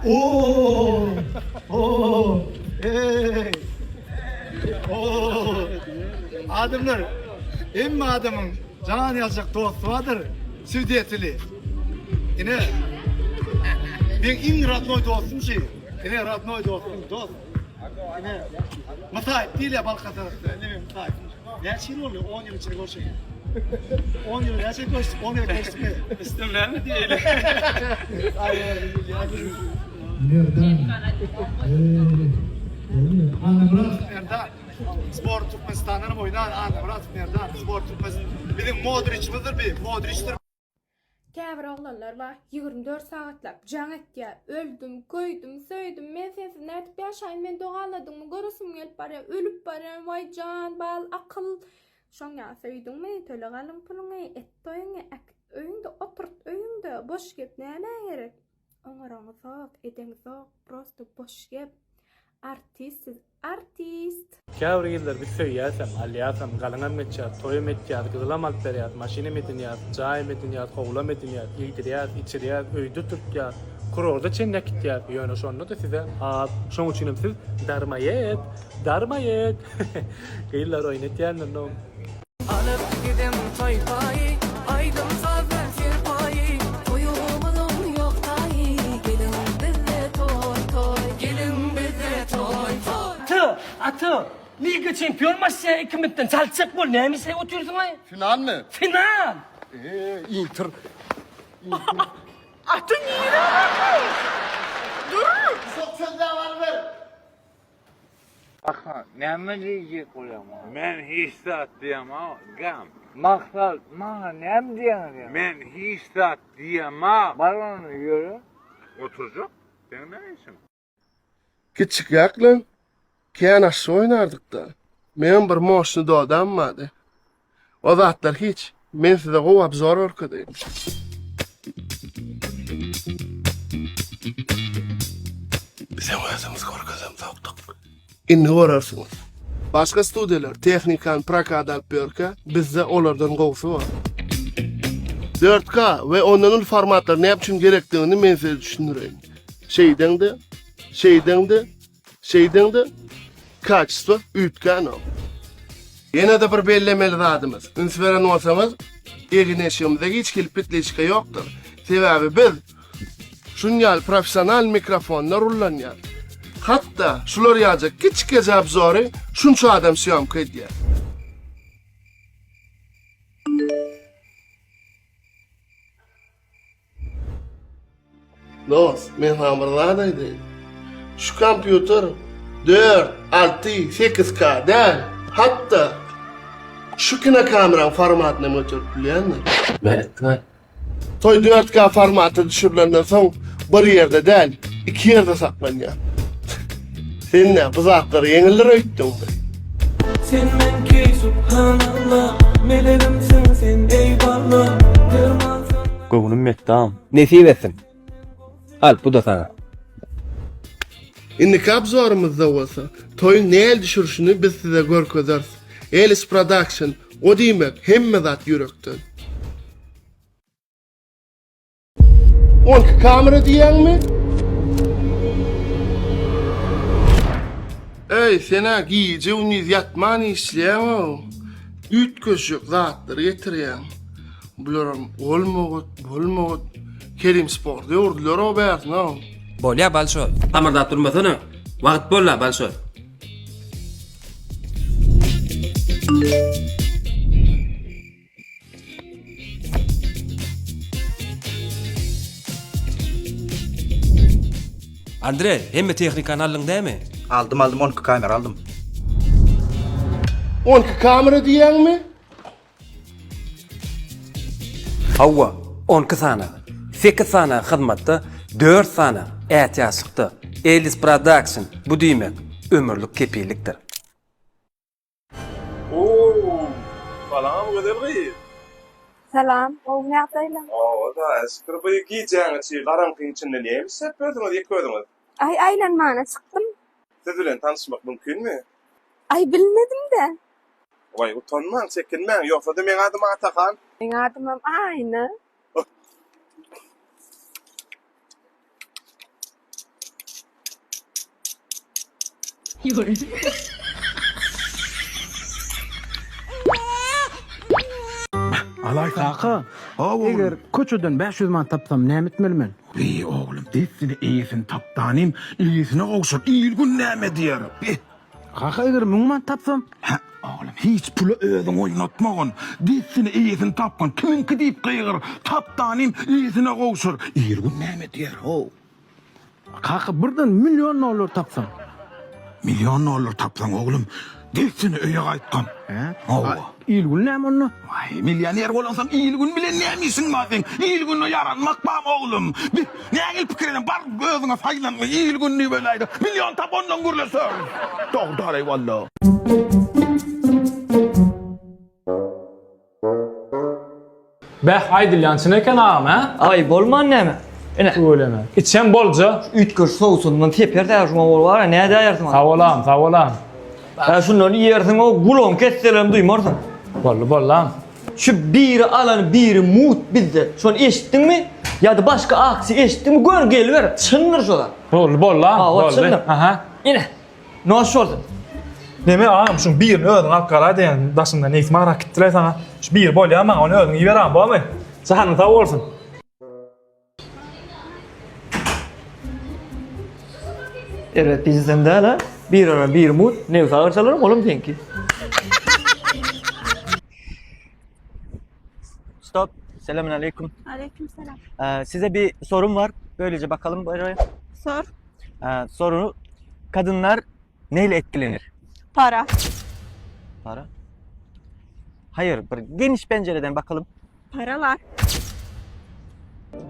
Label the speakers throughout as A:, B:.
A: Oo! Oo! Hey! Oo! Adamlar, hemme adamyň jan ýaljak dosty bardyr, swideteli. Ine, meň iň rodnoý dostum şu. Ine, rodnoý dostum, dost. Ine, Mysaýyp diýilýär Balkan tarapda. Ine, meň Mysaýypym. Näçe ýyl boldy? 10 ýyl içinde görşeýin. 10 ýyl näçe görüşdik? 10 ýyl görüşdikmi?
B: Üstüm näme diýeýli?
C: Merdan. Annamyrat.
A: Merdan. Sport Türkmenistandan hem oýnan Annamyrat Merdan. Sport Türkmenistan. Biziň Modriçimizdir bi. Modriçdir.
D: Käbir oglanlar bar, 24 sagatlap jaň etýär. Öldüm, köýdüm, söýdüm, men sensiz nädip ýaşaýyn, men dogaladyňmy, göresim gelip barýar, ölüp barýan, waý jan, bal, akyl. Şoň ýaly söýdüňmi, töle galyň puluňy, et toýuňy, äkit öýüňde, oturt öýüňde, boş gep nämä gerek? Oňaraňyzok, edeňizok, prosto boş gep. Artist siz artist.
B: Käbir gyzlar biz söýýäsem, alýasam, galyňam geçýäs, toýam etýäs, gyzylam alyp berýäs, maşynam edinýäs, jaýam edinýäs, howlam edinýäs, iýdirýäs, içirýäs, öýde oturtýas, kurorda çenli äkitýäs, ýöne şonda-da size az. Şoň üçinem siz darmaýet, darmaýet. Gyzlar oýun etýändir no.
E: Alyp gidiň toý paýy, aýdym sazdan serpaýy. Toýumyzyň ýok taýy, geliň bizde toý toý. Geliň bizde toý toý.
F: Ata, ata, liga çempion maçda ikimizden çaltjak bol, näme işläp otyrsyň-aý?
G: Finalmy?
F: Final!
G: Eee, Inter.
F: Ata nirä barýaň? Dur!
G: Sok sözläp alyber.
H: Aha, näme diýjek bolýaň maňa? Men hiç zat diýemok, gam. Maksat, maňa näme diýýäň? Men hiç zat diýemok. Bar onda ýöre. Oturjak, seň näme işiň?
I: Kiçikäkler kän aşşy oýnardyk-da. Meňem bir moşny dodam bardy. O zatlar hiç. Men size gowy obzor görkezeýin. Bizem özümiz görkezemzokdyk. Indi görersiňiz. Başga studiýalar tehnikany prokada alyp ýörkä, bizde olardan gowusy bar. 4K we ondan uly formatlar näme üçin gerekdigini men size düşündireýin. Şeýdeňde, şeýdeňde, Şeýdeňde kaçestvo üýtgänok. Ýene-de bir bellemeli zadymyz, üns beren bolsaňyz, egin-eşigimizde hiç hili petliçka ýokdur. Sebäbi biz şuny ýaly professional mikrofonlar ullanýarys. Hatda şular ýalyja kiçikeje obzory şunça adam sýomka edýär. Dost, men saňa bir zat aýdaýyn. Şu kompýuter 4, 6, 8K däl, hatda şu kinokameraň formatyny hem göterip bilýändir.
J: Nätdiňaý?
I: Toý 4K formatda düşürilenden soň bir ýerde däl, iki ýerde saklanýar. Sen nä, bu zatlary ýeňildir öýtdüňmi?
E: Sen meňki subhanallah Melegimsiň sen eý balla Dermansyň
J: Göwnüm ýetdi agam. Nesip etsin. Al, bu-da saňa.
I: Indiki obzorymyzda bolsa, toýuň näl düşürişini biz size görkezeris. Elis Production, o diýmek, hemme zat ýürekden. 12 kamera diýýäňmi? Eý, sen-ä gije-gündiz ýatman işleýäň-ow. Üýtgeşik zatlar getirýäň. Bularam bolmagyt, bolmagyt. Kerim sporty öwürdiler-ow bärsine-ow.
J: Bolýa balşoý. Samyrdap durmasana. Wagt bolla balşoý. Andreý, hemme tehnikany aldyň dämi?
K: Aldym aldym 12 kamera aldym.
I: 12 kamera diýýäňmi?
J: Hawa, 12 sany. 8 sany hyzmatda, 4 sany ätiýaçlykda. Ellis Production bu diýmek ömürlik kepillikdir.
B: Ooo, salam gözel gyz.
D: Salam, gowy ýagdaýlar?
B: Hawa-da, şükür. Bu gijäň içi garaňkyň içinde näme işläp ýörsüňiz ýeke özüňiz?
D: Aý, aýlanmana çykdym.
B: Siz bilen tanyşmak mümkinmi?
D: Aý, bilmedim-dä.
B: Waý, utanmaň, çekinmäň. Ýogsa-da meň adym Atahan.
D: Meň adymam Aýna.
L: Alaý kaka, eger köçeden 500 manat tapsam näme etmeli men?
M: Eý oglum, dessine eýesini tapdanym, eýesine gowşur, il-gün näme diýer? Be!
L: Kaka eger 1000 manat tapsam?
M: Hä, oglum, hiç pula özüňi oýnatmagyn. Dessine eýesini tapgyn, kimiňki diýip gygyr, tapdanym, eýesine gowşur, il-gün näme diýer, how?
L: Kaka birden million dollar tapsam?
M: Million dollar tapsaň oglum, dessine öýe gaýtgyn.
L: Hä?
M: Hawa.
L: Il-gün näme onda?
M: Waý, millioner bolansoň il-gün bilen näme işiň bar seň? Il-güne ýaranmak barmy oglum? Bi, nägile pikir edýäň, bar özüňe saýlangy il-gün diýip öläýde. Million tap ondan gürleşeris. Dogry däl-eý walla.
B: Beh aýdylýan çyn eken agam hä?
F: Aý bolman näme? Ine.
B: Tüweleme. Içem bolja.
F: Üýtgeş sowsundan teper däl şuňa bol bara nädäýersiň?
B: Sag bol agam sag bol agam.
F: Hä şundan iýersiň o gulagyň kesselerem duýmarsyň.
B: Boldy boldy agam.
F: Şu biri alan biri mut bizde. Şony eşitdiňmi? Ýa-da başga aksiýa eşitdiňmi? Gör geliber. Çyndyr şo zat.
B: Boldy boldy agam.
F: Hawa
B: Boldy.
F: çyndyr.
B: Aha.
F: Ine. Noş bolsun.
B: Neme agam şuň birini özüň alyp galaý diýen daşyndan neýsi marak gitdiler saňa. Şu biri bolýar maňa ony özüň iýiber agam bormy? Janyň sag bolsun.
F: Erbet biznesem däl ha. Bir aran bir mut, nebsi agyrsalar olam seňki.
K: Stop. Selamun aleyküm.
D: Aleyküm selam.
K: Ee, size bir sorum var. Böylece bakalım buraya.
D: Sor.
K: Ee, soru kadınlar neyle etkilenir?
D: Para.
K: Para. Hayır, bir geniş pencereden bakalım.
D: Paralar.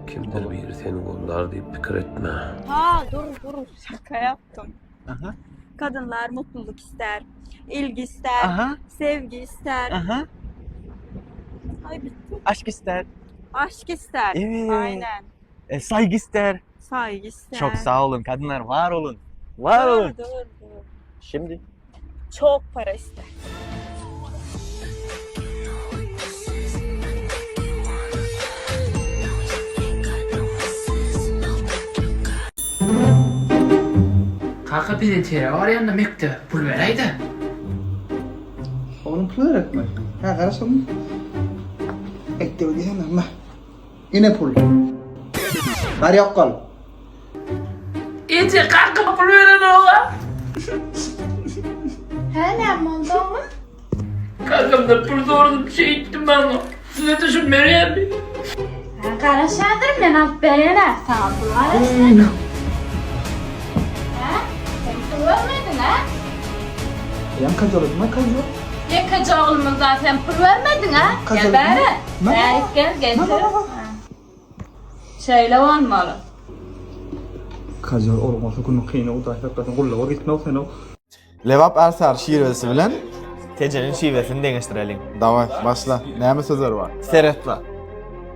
J: Kimdir biri seni goldar diýip pikir etme.
D: Ha dur dur şaka yaptım.
K: Aha.
D: Kadınlar mutluluk ister, ilgi ister,
K: Aha.
D: sevgi ister.
K: Aha.
D: Ay bitti.
K: Aşk ister.
D: Aşk ister.
K: Evet.
D: Aynen.
K: E, saygı ister.
D: Saygı ister.
K: Çok sağ olun kadınlar var olun. Var
D: Doğru,
K: olun.
D: doğru, doğru.
K: Şimdi
D: Çok para ister.
F: Kaka bize barýanda mekdep pul beräýdä.
A: Oglum pul gerekmi? Hä, garaş oglum. Mekdebe diýsene, mah. Ine pul. Bar ýok gal.
F: Eje kaka pul berenok-a.
D: Hä, näme boldy oglum?
F: Kakamdan pul soradym şeýtdi maňa. Size düşünmerýärmi?
D: Hä, garaş häzir men alyp berýän-ä saňa pul garaşsana. Hä, sen pul bermediň-ä?
A: Ýaňkaja oglum, maňkaja.
D: Ýekeje oglumyza sen pul bermediň-ä? Gel bäri. Bärik gel, getir. Şeýle bolmaly.
A: Kajar oglum bolsa günüň kyny Hudaý saklasyn gulluga gitmek sen-ow.
G: Lebap Ärsary şiresi bilen
K: Tejeniň şiwesini deňeşdireliň.
G: Daway, başla. Näme sözler bar?
K: Seretla.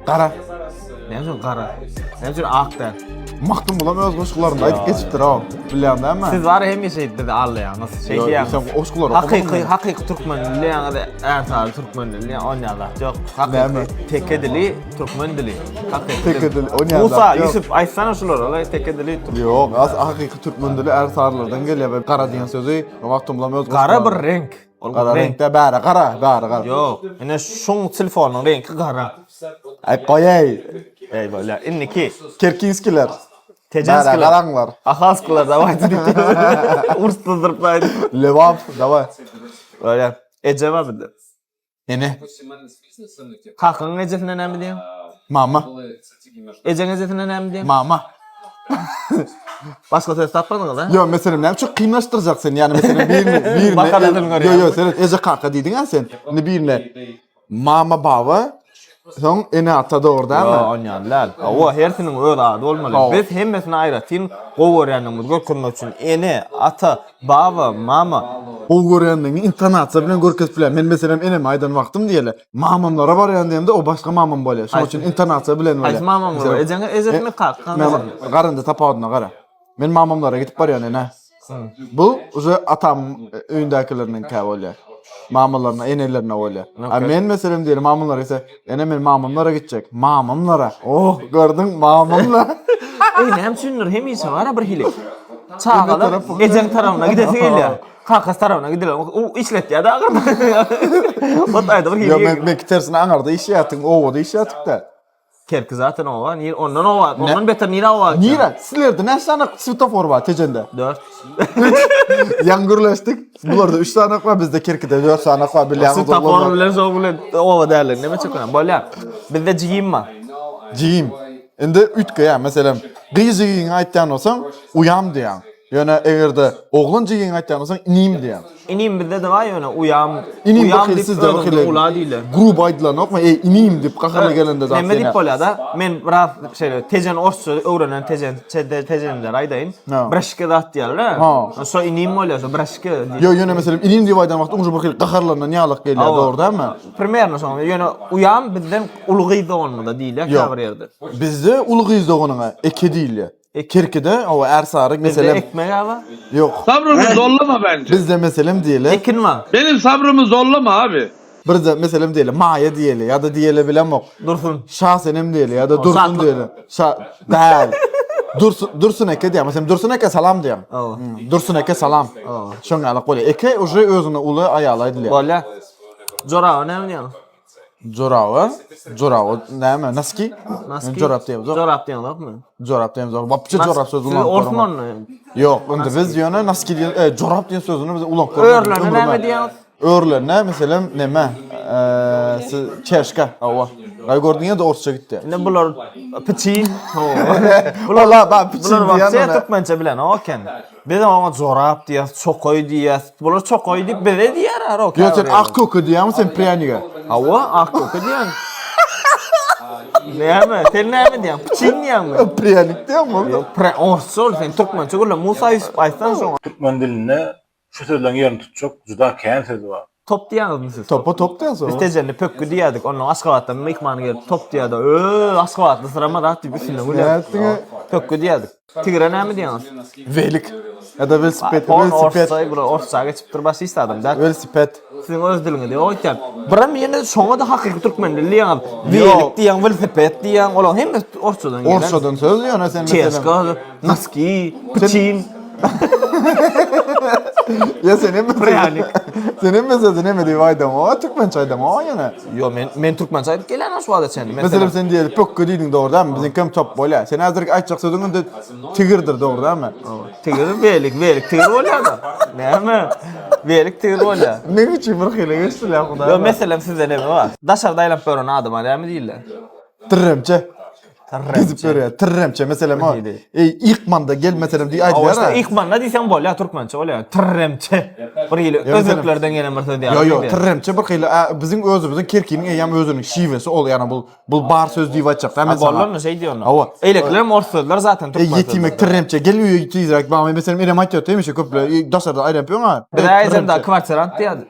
G: Gara.
K: Näme üçin gara? Näme üçin ak däl?
G: Magtymgulam öz goşgularynda aýdyp geçipdir o. Bilýäň dälmi?
K: Siz bar hemişe bizi aldaýaňyz. Şeý diýýäňiz.
G: Sen goşgulary okamadyn.
K: Hakyky, hakyky türkmen dili diýýäňiz, Ärsary türkmen dili diýýäň, onýa zat ýok. Hakyky teke dili, türkmen dili. Hakyky.
G: Teke dili, onýa zat ýok.
K: Musa, Ýusup aýtsana şulara, olaý teke dili.
G: Ýok, as hakyky türkmen dili ärsarylardan gelýär we gara diýen sözi Magtymgulam öz
K: Gara bir reňk.
G: Ol gara reňkde bäri gara, bäri gara.
K: Ýok, ine şuň telefonynyň reňki gara.
G: Aý goýaý.
K: Eý bolýar. Indiki.
G: Kerkinskiler.
K: Tejenskiler.
G: Bäri garaňlar.
K: Ahalskiler daway diýip. Ursuzdyryp aýdyp.
G: Lebap daway.
K: Bolýar. Eje bar bizde.
G: Ene.
K: Kakaň ejesine näme diýýäň?
G: Mama.
K: Ejeň ejesine näme diýýäň?
G: Mama.
K: Başga söz tapmadyňyz a?
G: Ýok, meselem näme üçin kynlaşdyrjak sen? Ýani meselem birini birine
K: Makalasyny görýän.
G: Ýok, ýok, seret eje kaka diýdiň-ä sen. Indi birine mama baba, soň ene ata dogry dälmi?
K: Ýok, onýan däl. Hawa, hersiniň öz ady bolmaly. Biz hemmesini aýratyn gowy görýändigimizi görkezmek üçin ene, ata, baba, mama.
G: Gowy görýändigiňi intonasiýa bilen görkezip bilýän. Men meselem eneme aýdan wagtym diýeli, mamamlara barýan diýemde o başga mamam bolýar. Şonuň üçin intonasiýa bilen bolýar.
K: Haýsy mamaň bolýar? Ejeňe ejesimi kakaň ejesimi?
G: Garynda tapawudyna gara. Men mamamlara gidip barýan ene. Bu uje atamyň öýündäkileriniňkä bolýar. Mamalaryna, enelerine bolýar. A men meselem diýeli mamamlara gitse, ene men mamamlara gitjek. Mamamlara. Oh, gördüň, mamamlara.
K: Eý, näme üçindir hemişe bar-a bir hili. Çagalar ejeň tarapyna gidesi gelýär. Kakasy tarapyna gidiler. O işletýär-de agyrda. O taýda bir hili.
G: Ýok, men men tersine aňarda işleýärdim, obada işleýärdik-de.
K: Kerki zaten oba, nir ondan oba, ondan beter nire oba.
G: Nire? Sizlerde näçe sany swetofor bar Tejende?
K: 4.
G: Ýaňy gürleşdik. Bularda 3 sany bar, bizde Kerkide 4 sany bar, bilýäňiz.
K: Swetofor bilen şo bilen oba däldigini näme çekýän? Bolýar. Bizde jigim bar.
G: Jigim. Indi üýtgeýär. Meselem, gyz jigiňi aýtýan bolsaň, uýam diýýäň. Ýöne eger-de oglan jigiňi aýtýan bolsaň, inim diýýäň.
K: Inim bizde-de bar ýöne uýam.
G: Inim
K: Uýam
G: bir
K: diýip
G: sizde bir
K: özüňden
G: hili
K: ula diýilýär.
G: gruby aýdylanokmy? Eý, inim diýip gaharly gelende zat
K: Neme diýip
G: senä.
K: bolýar-da? Men biraz şeýle tejen orsça öwrenen tejen tejenlere aýdaýyn.
G: Ha.
K: Braşke zat diýýärler.
G: Ha.
K: Şo inim bolýar, şo braşke diýip.
G: Ýok, ýöne meselem inim diýip aýdan wagty uje bir hili gaharlanan ýalyk gelýär,
K: Hawa.
G: dogry dälmi?
K: Primerno şoňa. Ýöne uýam bizden uly gyz doganymyza diýilýär
G: Ýok.
K: käbir ýerde.
G: Bizde uly gyz doganyňa eke diýilýär. Kerkide, hawa, Ärsary,
K: Bizde
G: meselem.
K: ekmek aba.
G: Ýok.
H: Sabrymy zorlama bence.
G: Bizde meselem diýeli.
K: Ekin bar.
H: Benim sabrymy zorlama abi.
G: Birde meselem diýeli, Maýa diýeli ýa-da diýeli bilemok.
K: Dursun.
G: Şasenem diýeli ýa-da Dursun
K: Şatlyk.
G: diýeli. Şa däl. Dursun Dursun eke diýýär. Meselem Dursun eke salam diýýär.
K: Hawa.
G: Dursun eke salam.
K: Hawa.
G: Şoň ýaly bolýar. Eke uje özüne uly aýala aýdylýar.
K: Bolýar. Joraba näme diýýäň?
G: Joraba, joraba näme? Naski?
K: Naski.
G: Jorap diýemzok.
K: Jorap diýeňzokmy?
G: Jorap diýemzok. Wapçe jorap sözi
K: Siz
G: ulanyp
K: orsmy
G: göremok.
K: ony?
G: Ýok, indi biz ýöne naski diýen, e, jorap diýen sözüni biz ulanyp görmedik.
K: Örlerine näme diýýäňiz?
G: Örlerine meselem neme? Eee, siz çeşka, hawa. Gaý gördüň ýa-da orsça gitdi.
K: Indi bular piçin.
G: Bular la, ba piçin
K: Bular
G: diýen.
K: wapçe türkmençe bilenok eken. Biz oňa jorap diýýäs, çokaý diýýäs. Bular çokaý diýip bize diýýär o.
G: Ýok, sen ak köke diýýäňmi sen prýanige?
K: Hawa, ak köke diýýän. Näme? Sen näme diýýäň? Piçin diýýäňmi?
G: Prýanik diýýäňmi?
K: Ýok, pre orsça ol sen türkmençe gürle. Musa Ýusup aýtsaň şoňa.
N: Türkmen dilinde şu sözleň ýerini tutjak juda kän söz bar.
K: Top diýýäňizmi siz?
G: Topa top diýýäs.
K: Biz Tejende pökgi diýýärdik. Onnoň Aşgabatdan myhman gelip top diýýärdi. Öö, Aşgabatly syrama zat diýip üstünden gülýärdik.
G: Nätdiňe?
K: Pökgi diýýärdik. Tigre näme diýýäňiz?
G: Welik. Ýa-da welosiped,
K: Pon
G: welosiped.
K: orsça, bular orsça geçipdir başy hiç zadam däl.
G: Welosiped.
K: Siziň öz diliňizde ýok öýtýän. Biram ýene şoňa-da hakyky türkmen dili diýýäňiz. Welik diýýäň, welosiped diýýäň, olaryň hemmesi orsçadan gelen.
G: Orsçadan söz ýöne sen meselem.
K: Çeşka, Naski, piçin.
G: Ýa sen hem
K: Prýanik.
G: Sen hem meselem neme diýip aýdaň, türkmençe aýdaň, o ýene.
K: Ýo men men türkmençe aýdyp gelýän şu wagta çenli.
G: Meselem sen diýeli pökgi diýdiň dogry dälmi? Biziňkem top bolýar. Sen häzirki aýtjak sözüň indi tigirdir dogry dälmi?
K: Tigir welik, welik tigir bolýar-da. Näme? Welik tigir bolýar.
G: Meň üçin bir hili geçdiler hudaý.
K: Ýo meselem sizde neme bar? Daşarda aýlanyp ýören adama näme diýilýär?
G: Tirremçe. Gezip ýörýär. Tirremçe meselem o. Eý, ykmanda gel meselem diýip aýdýar.
K: Awa, ykmanda diýseň bolýar, türkmençe bolýar. Tirremçe. Bir hili özbeklerden gelen bir söz ýaly.
G: Ýok, ýok, tirremçe bir hili biziň özümiziň Kerkiniň eýýäm özüniň şiwesi ol, ýagny bu bu bar söz diýip aýtjak da men saňa.
K: Bolanda şeý diýýän.
G: Hawa.
K: Eýlekiler hem ors sözler zaten türkmen.
G: Eý, ýetimek tirremçe gel öýe tizräk maňa meselem enem aýtýar hemişe köple daşarda aýlanyp ýöň-a.
K: Biz aýdanda kwartirant diýýärdi.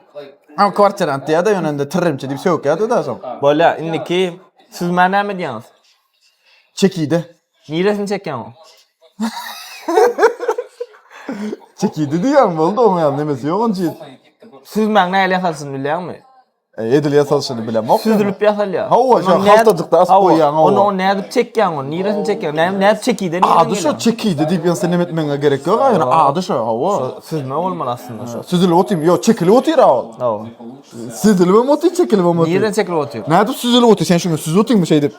G: Ha, kwartirant diýýärdi, ýöne indi tirremçe diýip sögýärdi-de soň.
K: Bolýar, indiki Süzmä näme diýýäňiz?
G: Çekide.
K: Niresini çekýäň o?
G: Çekide diýýän boldy oň ýaly nemesi ýok onuň üçin.
K: Süzmäň nähili ýasalyşyny bilýäňmi?
G: E, edil ýasalyşyny bilemok.
K: Süzülip ýasalýar.
G: Hawa, şo haltajykda asyp goýýaň hawa.
K: Ony ony nädip çekýäň ony? Niresini çekýäň? Näme nädip çekide nireden
G: Ady şo çekide diýip ýa sen neme etmegiňe gerek ýok, ýöne ady şo, hawa.
K: Süzme bolmaly aslynda şo.
G: Süzülip otyrmy? Ýok, çekilip otyr-a ol.
K: Hawa.
G: Süzülibem otyr, çekilibem otyr.
K: Nireden çekilip otyr?
G: Nädip süzülip otyr? Sen şuňa süzüp otyrmy şeýdip?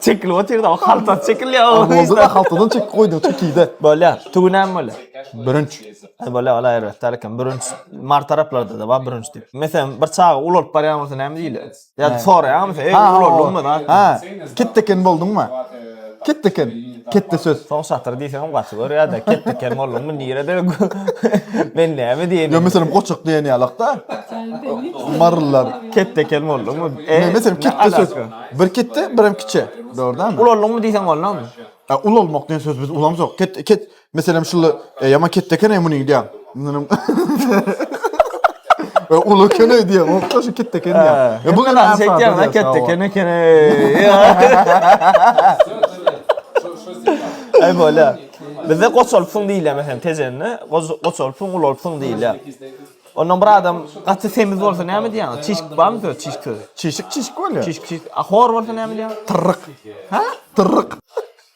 K: Çekilip otyr da, o halta çekilýär.
G: A boldy-da, haltadan çekip goýduň, çekide.
K: Bolýar. Tüwi näme bolýar?
G: Bürünç.
K: Aý bolýar, ol erbet däl eken. Bürünç. Mary taraplarda-da bar bürünç diýip. Meselem, bir çaga ulalyp barýan bolsa näme diýilýär? Ýa soraýaňmy sen? Eý, ulaldyňmy zat?
G: Ha, ketdeken bolduňmy? Ketdeken. Ketde söz.
K: Soň şatyr diýseňem gaty görýär-de, ketdeken bolduňmy nirede? Men näme diýeýin?
G: Ýa meselem goçak diýen ýalak-da. Marylylar.
K: Ketdeken bolduňmy?
G: E, meselem ketde söz. Bir ketde, birem kiçi. Dogry dälmi?
K: Ulaldyňmy diýseň bolnamy?
G: E, ulalmak diýen söz biz ulamzok. Ket ket Meselem şul e, ýaman ketde eken muny diýýän. E, uly eken diýýän. O şu ketde eken diýýän.
K: E, bu näme çekýän ha ketde eken eken. Aý bolýa. Bizde goçalypsyň diýilýär meselem Tejende. Goçalypsyň, ulalypsyň diýilýär. Ondan bir adam gaty semiz bolsa näme diýýäňiz? Çişik barmy söz, çişik sözi?
G: Çişik çişik bolýar.
K: Çişik çişik. A hor bolsa näme diýýäňiz?
G: Tyrryk.
K: Ha?
G: Tyrryk.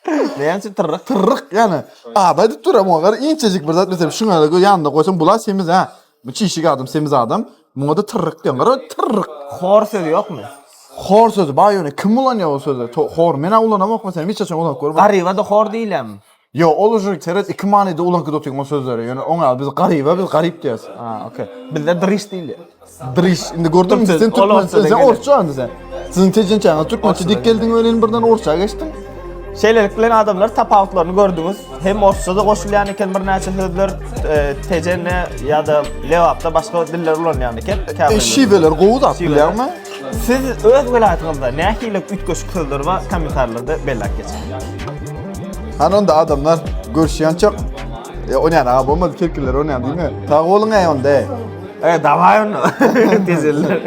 K: Näme üçin tyrryk?
G: Tyrryk ýani ady aýdyp dur muňa gara inçejik bir zat meselem şuňa ýanynda goýsaň bula semiz hä. Bu çişik adam semiz adam. Muňa-da tyrryk diýen gara tyrryk.
K: Hor sözi ýokmy?
G: Hor sözi bar ýöne kim ulanýar o sözi? Hor men-ä ulanamok meselem hiç haçan ulanyp görmedim.
K: Garyba-da hor diýilýärmi?
G: Ýok ol uje seret iki manyda ulanyp otyň o sözleri ýöne oňa biz garyba biz garyp diýýäs.
K: Ha okey. Bizde dryş diýilýär.
G: Dryş indi gördüňmi sen türkmen sen orsça indi sen. Siziň tejençäňiz türkmençe dik geldiň welin birden orsça geçdiň.
K: Şeýlelik bilen adamlar tapawutlaryny gördüňiz. Hem orsça-da goşulýan eken birnäçe sözler, e, Tejende ýa-da Lebapda başga diller ulanýan eken.
G: E, şiweler gowy zat bilýäňmi?
K: Siz öz welaýatyňyzda nähili üýtgeşik sözler bar kommentariýalarda belläp geçiň.
G: Hany onda adamlar görüşýänçek e, onýan aga bolmady kirkiler onýan diýme. Sag boluň eý onda.
K: E, daway onda. Tejeller.